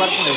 ಬರ್ಪುಂಡು.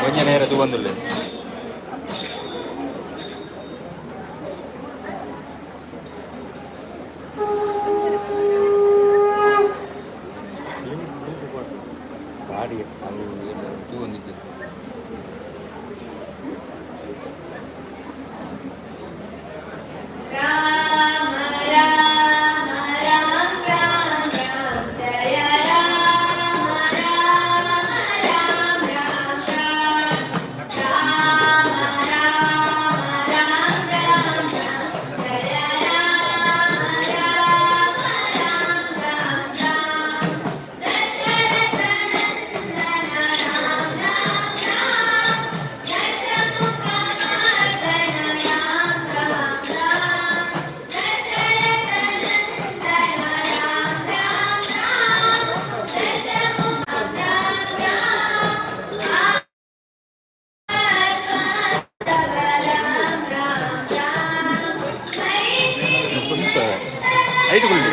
ಒಂಜಿ ನೇರ ತೂವೊಂದುಲ್ಲೆ. ಗಾಡಿ ಅವು ತೂವೊಂದಿದ್ದೆ. ಐಟ್ ಕುಳ್ಳಿ.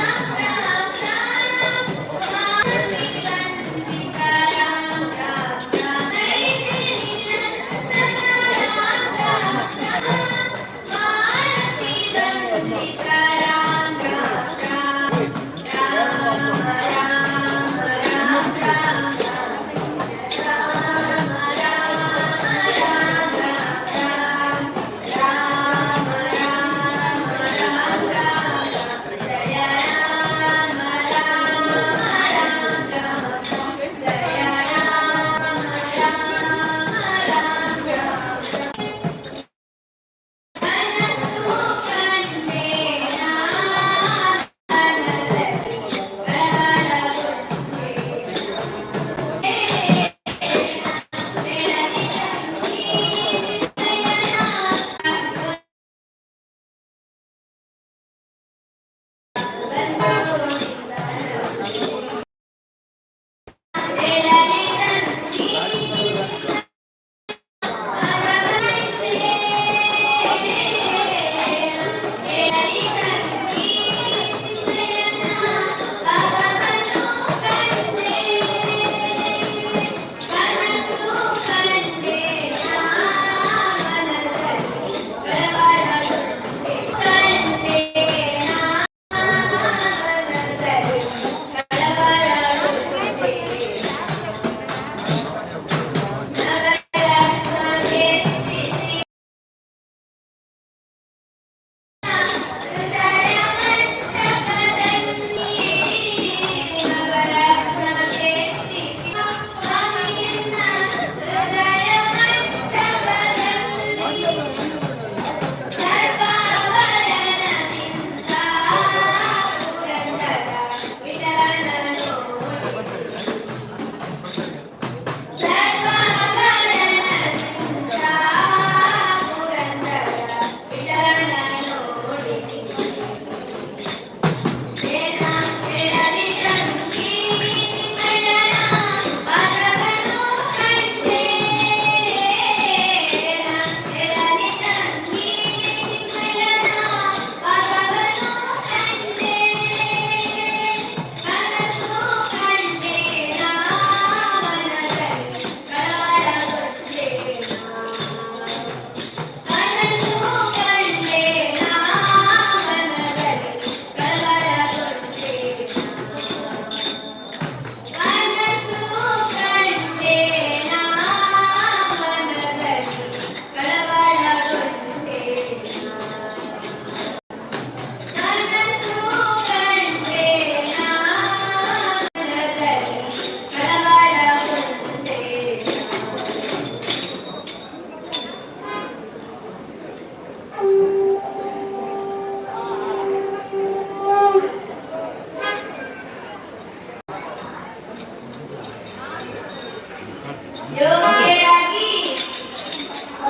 ಯೋಗ್ಯರಾಗಿ,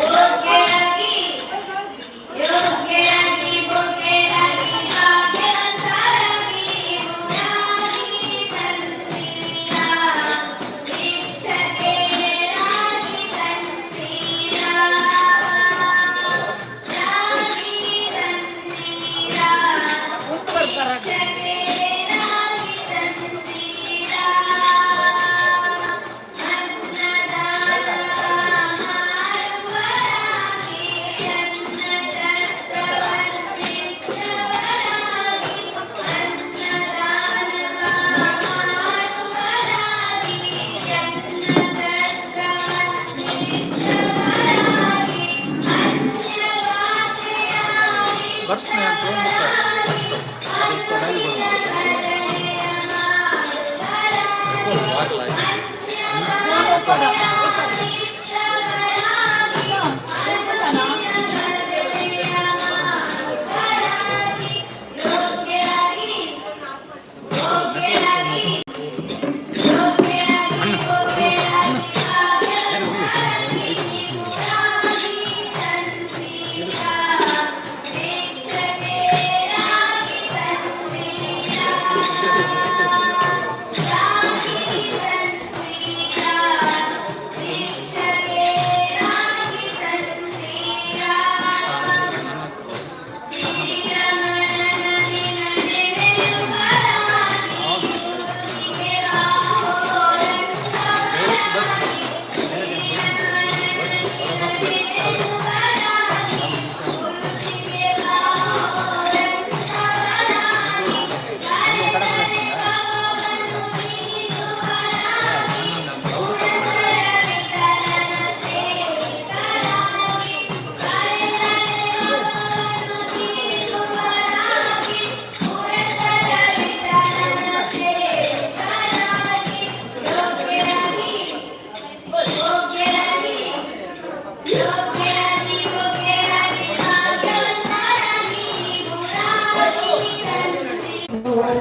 ಯೋಗ್ಯರಾಗಿ, ಯೋಗ್ಯರಾಗಿ, ಭೋಗ್ಯರಾಗಿ, ಭಾಗ್ಯವಂತರಾಗಿ, ಮುರಾಗಿ ತಂದೀರಾ, ಭಿಕ್ಷಕೇರಾಗಿ ತಂದೀರಾ, ರಾಗಿ ತಂದೀರಾ, ಭಿಕ್ಷಕೇರಾಗಿ ತಂದೀರಾ, ಅನ್ನದಾನ ಮಾಡುವರಾಗಿ, ಅನ್ನದತ್ತವನ್ನಿಟ್ಟವರಾಗಿ, ಅನ್ನದಾನ ಮಾಡುವರಾಗಿ, ಅನ್ನದತ್ತವನ್ನಿಟ್ಟವರಾಗಿ, ಅನ್ಯವಾತೆಯ ಬರ್ತೀನಿ ಅಂತ. ಯೋಗ್ಯರಾಗಿ.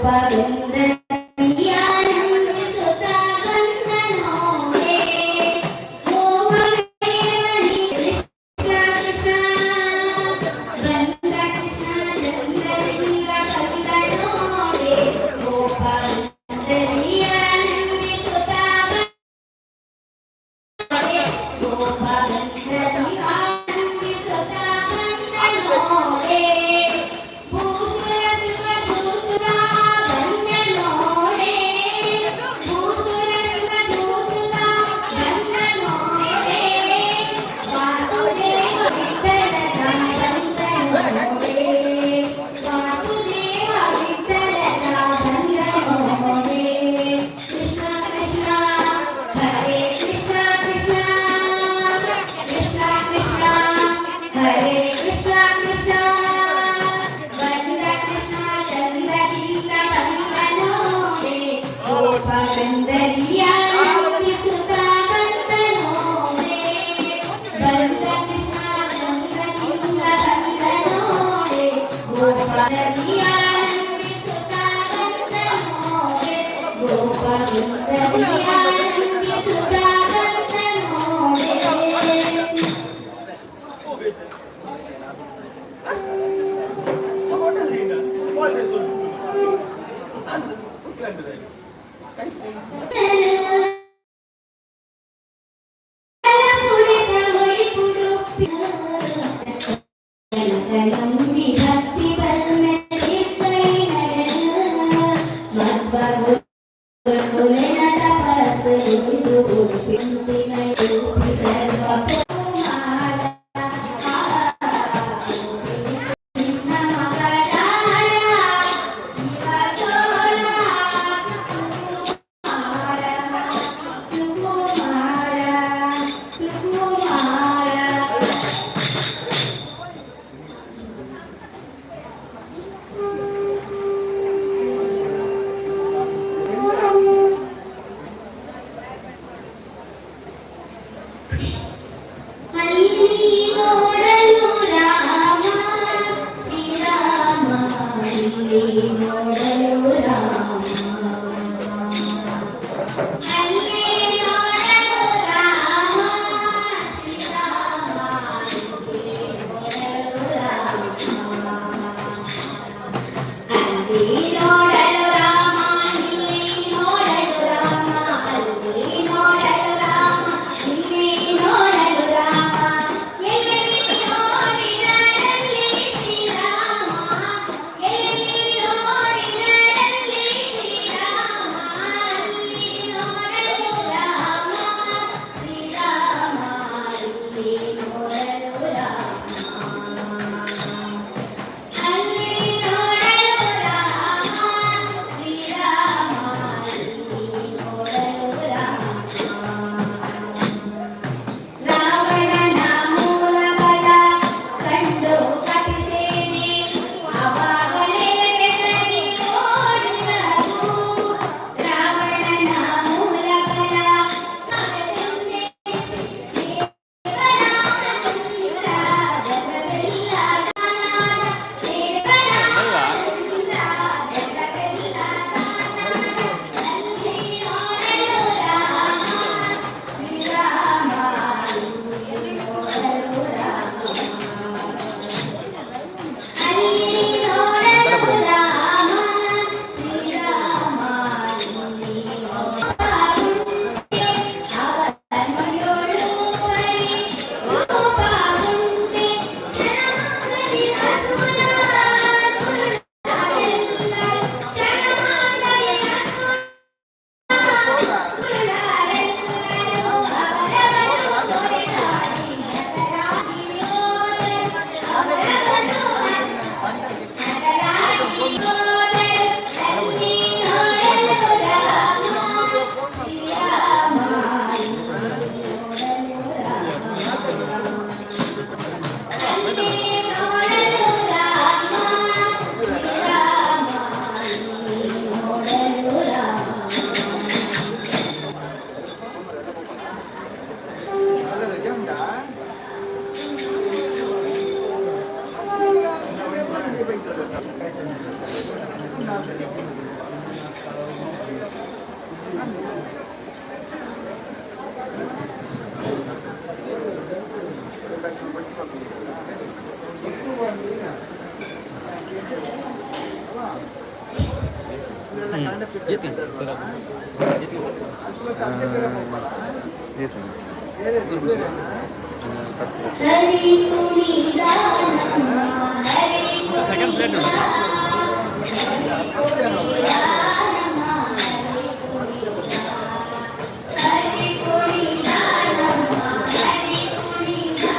ಗೋಪವೃಂದನಿಯಾನಂದಿಸುತ್ತ ಬಂದನೋಡೆ. ಗೋಪವೇವನಿ ಕೃಷ್ಣ ಕೃಷ್ಣ ಬಂದ ಕೃಷ್ಣ ಚಂದ್ರಲಿಂಗ ಬಂದನೋಡೆ. ಗೋಪವೃಂದನಿಯಾನಂದಿಸುತ್ತ ಗೋಪವೃಂದನಿಯಾನಂದಿಸುತ್ತ ಬಂದನೋಡೆ. ಭೂಸುರ ಸುರ ದೂಸುರ ಬಂದನೋಡೆ. ಭೂಸುರ ಸುರ ದೂಸುರ ಬಂದನೋಡೆ. ವಾಸುದೇವ ವಿಠ್ಠಲನ ಬಂದನೋಡೆ. ವಾಸುದೇವ ವಿಠ್ಠಲನ ಬಂದನೋಡೆ. ಕೃಷ್ಣ ಕೃಷ್ಣ ಹರೇ ಕೃಷ್ಣ ಕೃಷ್ಣ ಕೃಷ್ಣ ಕೃಷ್ಣ ಹರೇ ಕೃಷ್ಣ ಕೃಷ್ಣ. ಬಂದ ಕೃಷ್ಣ ಚಂದದಿಂದ ಬಂದನೋಡೆ. ಗೋಪವೃಂದನಿಯಾನಂದಿಸುತ್ತ ಬಂದನೋಡೆ. ಬಂದ ಕೃಷ್ಣ ಚಂದದಿಂದ ಬಂದನೋಡೆ. ಗೋಪವೃಂದನಿಯಾನಂದಿಸುತ್ತ ಬಂದನೋಡೆ. ಗೋಪವೃಂದನಿಯಾನಂದಿಸುತ್ತ ಬಂದನೋಡೆ. ಸುಕುಮಾರ ಸುಕುಮಾರ. ಹರಿ ಕುಣಿದಾನಮ್ಮ ಹರಿ. ಸೆಕೆಂಡ್ ಪ್ಲೇಟ್ ಉಂಟು. ಹರಿ ಕುಣಿದಾನಮ್ಮ ಹರಿ ಕುಣಿದಾ.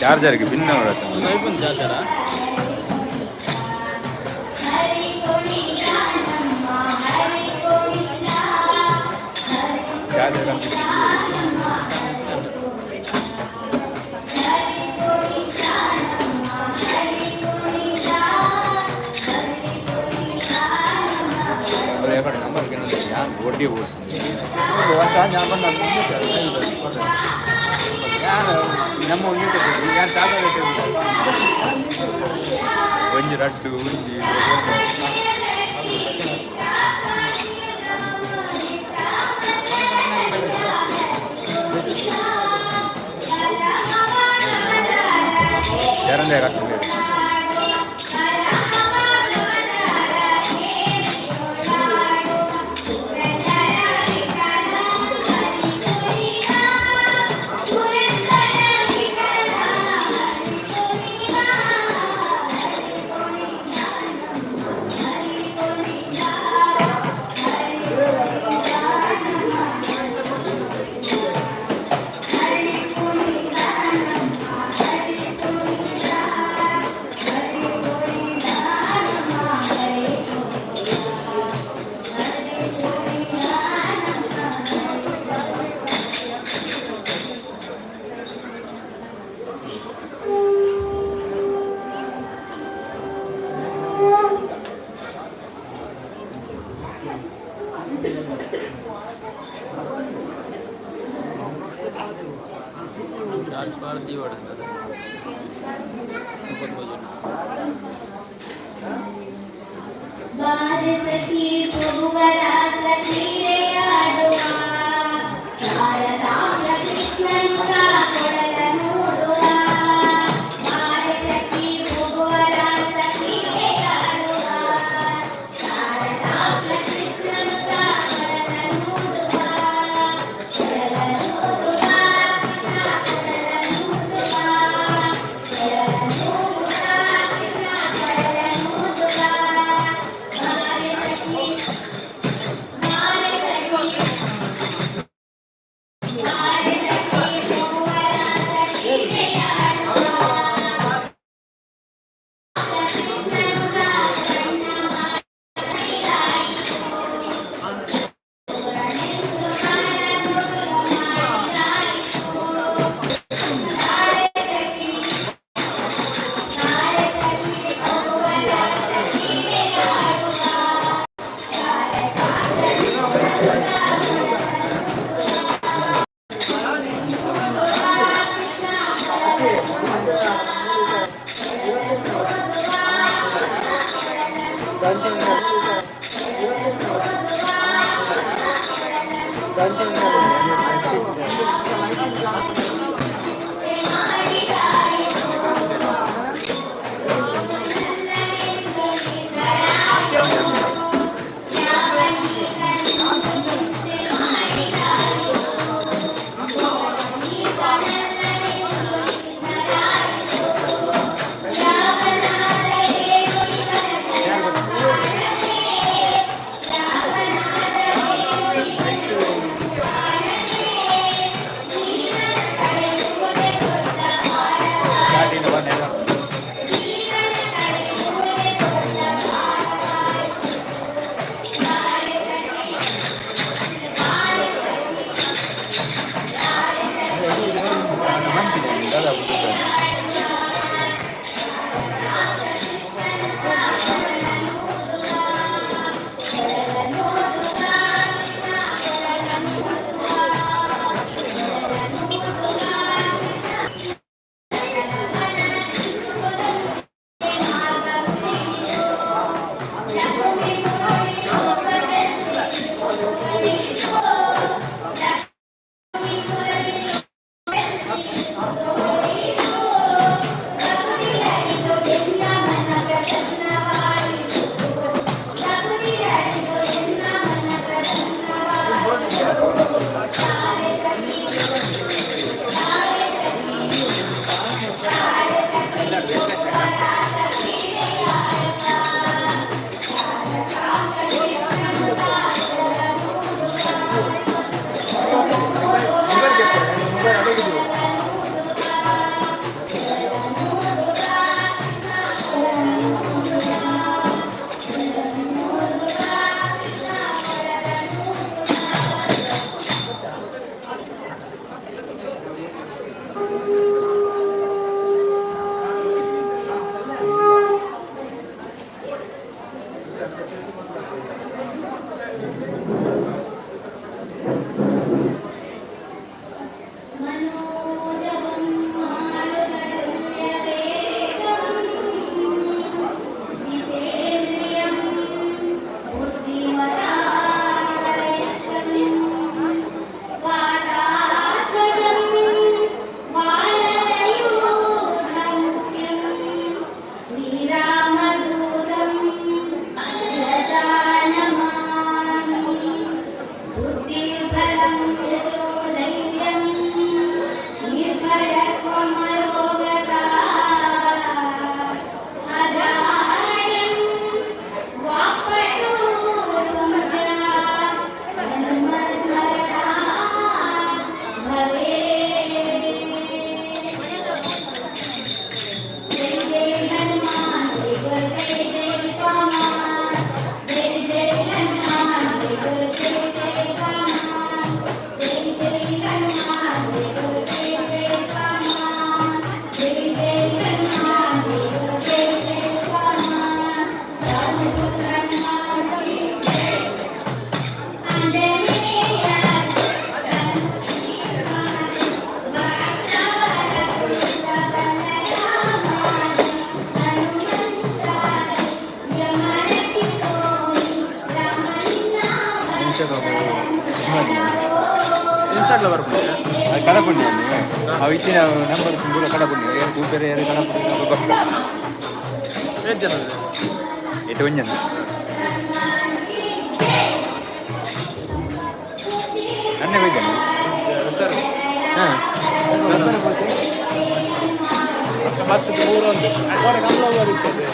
ಚಾರ್ಜರ್ಗೆ ಭಿನ್ನ. ಐಫೋನ್ ಚಾರ್ಜರಾ? ಚಾರ್ಜರ್. ನಂಬರ್ ಒಡ್ಡಿ. ನಮ್ಮ ಯಾರು ಟಾಟಾ. ಒಂಜಿ ರಡ್ಡು ಒಂಜಿ. ಯಾರಂದ್ರೆ ಯಾರು. ಚಾರ್ಜ್ ಬಾರ ದೀವಡ 30. ಬಾರೆ ಸಖಿ ಪೊಗುವರ ಸಖಿರೆಯಾಡುವ ಸಾರಸಾಕ್ಷ ಕೃಷ್ಣನುತ ಕೊಡಲ ನೋಡುವ. ಬಾರೆ ಸಖಿ ಪೊಗುವರ ಸಖಿರೆಯಾಡುವ ಸಾರಸಾಕ್ಷ ಕೃಷ್ಣನುತ ಕೊಡಲ ನೋಡುವ. ಕೊಡಲ ನೋಡುವ ಕೃಷ್ಣ, ಕೊಡಲ ನೋಡುವ. ಕೊಡಲ ನೋಡುವ ಕೃಷ್ಣ, ಕೊಡಲ ನೋಡುವ. ಬಾರೆ ಸಖಿ, ಬಾರೆ ಸಖಿ, ಬಾರೆ ಸಖಿ ಪೊಗುವರ ಸಖಿರೆಯಾಡುವ ಕೃಷ್ಣನುತ ಕಣ್ಣ ಮಾಡಿದಾಯಿತು. ನಿಂತು ಮಾಡಗುರು ಮಾಡಿದಾಯಿತು. ಬಾರೆ ಸಖಿ, ಬಾರೆ ಸಖಿ ಪೊಗುವರ ಸಖಿರೆಯಾಡುವ. मनोजवं मारुततुल्यवेगम् जितेन्द्रियं बुद्धिमतां वातात्मजं वानरयूथमुख्यं श्रीरामदूतं शिरसा नमामि। बुद्धिर्बलं यशोधैर्यं निर्भयत्वमरोगता अदाढ्यं वाक्पटुत्वं च हनुमत्स्मरणात् भवेत्। जय जय हनुमान, जय जय जय पवन। जय जय हनुमान, जय जय जय पवन। जय जय हनुमान, जय जय जय पवन। जय जय हनुमान, जय जय जय पवन। रामपुत्र हनुमान की जय। आंजनेय ಇನ್ಸ್ಟಾಗ್ಲ ಬರ್ಪುಂಡು. ಅದು ಕಡಪುಂಡಿ ಅವು ಇತ್ತಿನ ನಂಬರ್ ಪೂರ ಕಡಪುಂಡಿ ಯಾರು ತೂಪೆರೆ ಯಾರು ಕಡಪುಂಡಿ ಬೊಕ್ಕ. ಏತ್ ಜನ? ಎಟ್ಟು ಒಂಜನ. ನನ್ನ ಬೇಕಲ್ಲ. ಸರ್. ಹಾಂ. ಬತ್ತದ ಊರೊಂದು ಕೋಡೆ ಕಂಬಳ ಇರ್ತದೆ.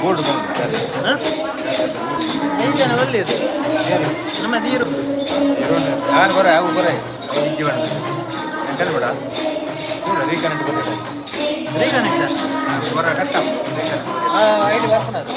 ಬೋರ್ಡ್ ಬಂದು. ಐದು ಜನ ಒಳ್ಳೆಯದು ನಮ್ಮ ನೀರು. ಯಾರು ಬರ ಯಾವ ಬರ ಜೀವನ ಕಲ್ಬೇಡ ರೀಕನೆಕ್ಟ್ ಬರ್ತದೆ. ರೀಕನೆಕ್ಟ್. ಬರ ಕಟ್ಟ. ಐಡಿ ಬರ್ಪುನದು.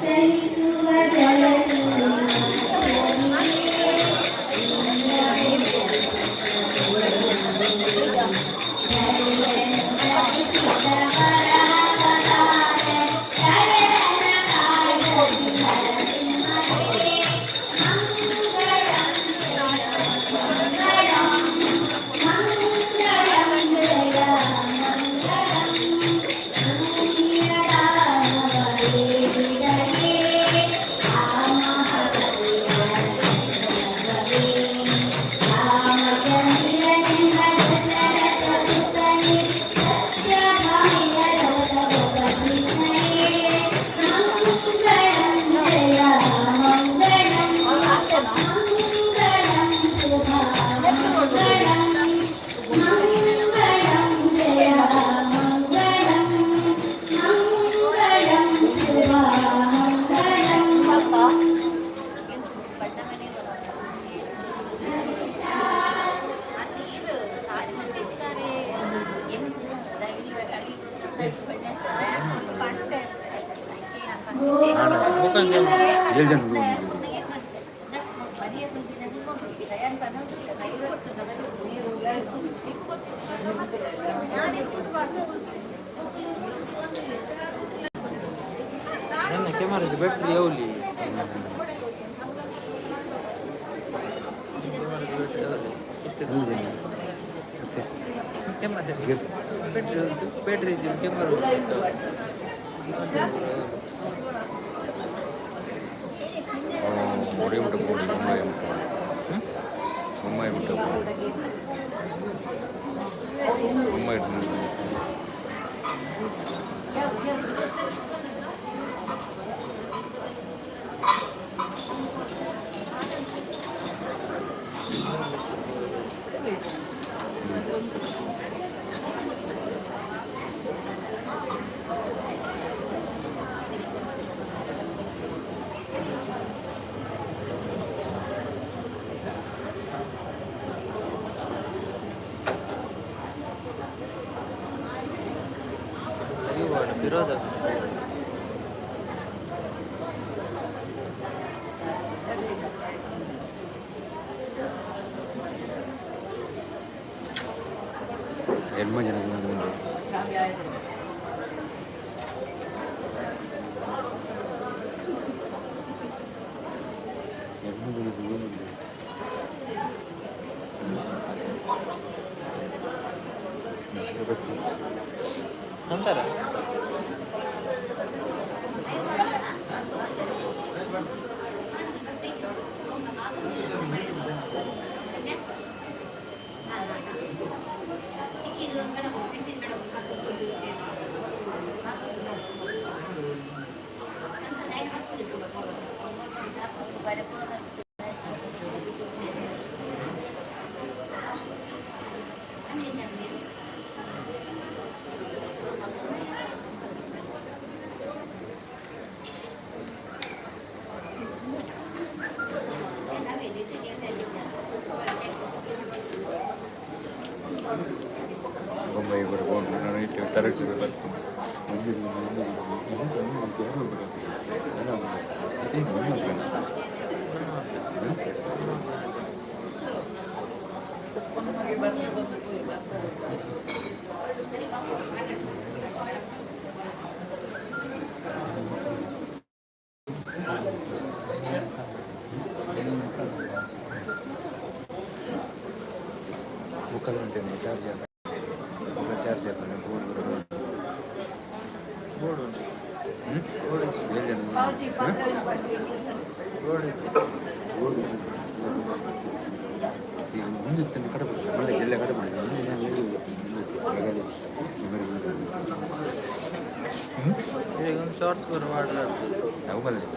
ಚಲಿಸುವ ಜಲಧಿ. ಏಳು ಜನ. ಕ್ಯಾಮರಾ ಬ್ಯಾಟ್ರಿ ಯಾವಲಿ ಕ್ಯಾಮರಾ ಬ್ಯಾಟ್ರಿ ಬ್ಯಾಟ್ರಿ ಕ್ಯಾಮರಾ. ಒಡೆ ಮುಟ್ಟ ಪೋಡಿ, ಬೊಂಬಾಯಿ ಮುಟ್ಟ, ಬೊಂಬಾಯಿ ಮುಟ್ಟ ಪೋಡಿ, ಬೊಂಬಾಯಿ. ವಿರೋಧ. ಎಣ್ಮ ಜನ ಉಂಟು. ಎಣ್ಮ ಜನ ಉಂಟು. ನಂತರ ಬೊಂಬಾಯಿ ಕೂಡ ಹೋಗಿ ನಾನು ಇಟ್ಟು ತರಕ್ಕೆ ಬರ್ತೀನಿ. ಮುಖಲ್ ಉಂಟು ಚಾರ್ಜ್, ಮುಖ ಚಾರ್ಜ್ ಹಾಕೊಂಡು ಬೋರ್ಡ್. ಬೋರ್ಡ್ ಉಂಟು. ಬೋರ್ಡ್. ಬೋರ್ಡ್ ಇತ್ತು. ಬೋರ್ಡ್ ಈಗ ಮುಂದೆ ಕಡೆ ಬಿಡ್ತಾರೆ, ಮಳೆ ಎಲ್ಲ ಕಡೆ ಬಿಡ್ತಾರೆ. ಈಗ ಒಂದು ಶಾರ್ಟ್ಸ್ ಬರೋ ಮಾಡಲಾಗ್ತದೆ. ನಾವು ಬರಲಿ.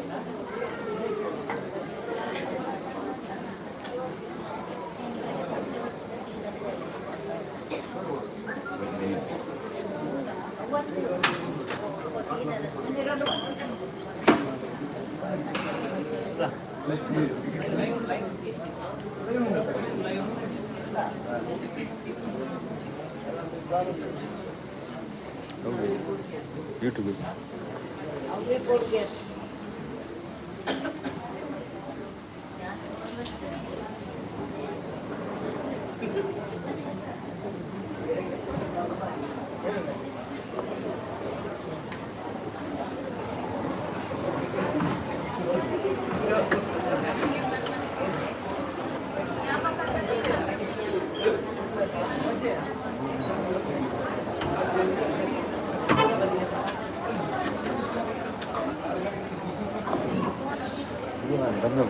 ಯೂಟ್ಯೂಬ್. ಬಂದ.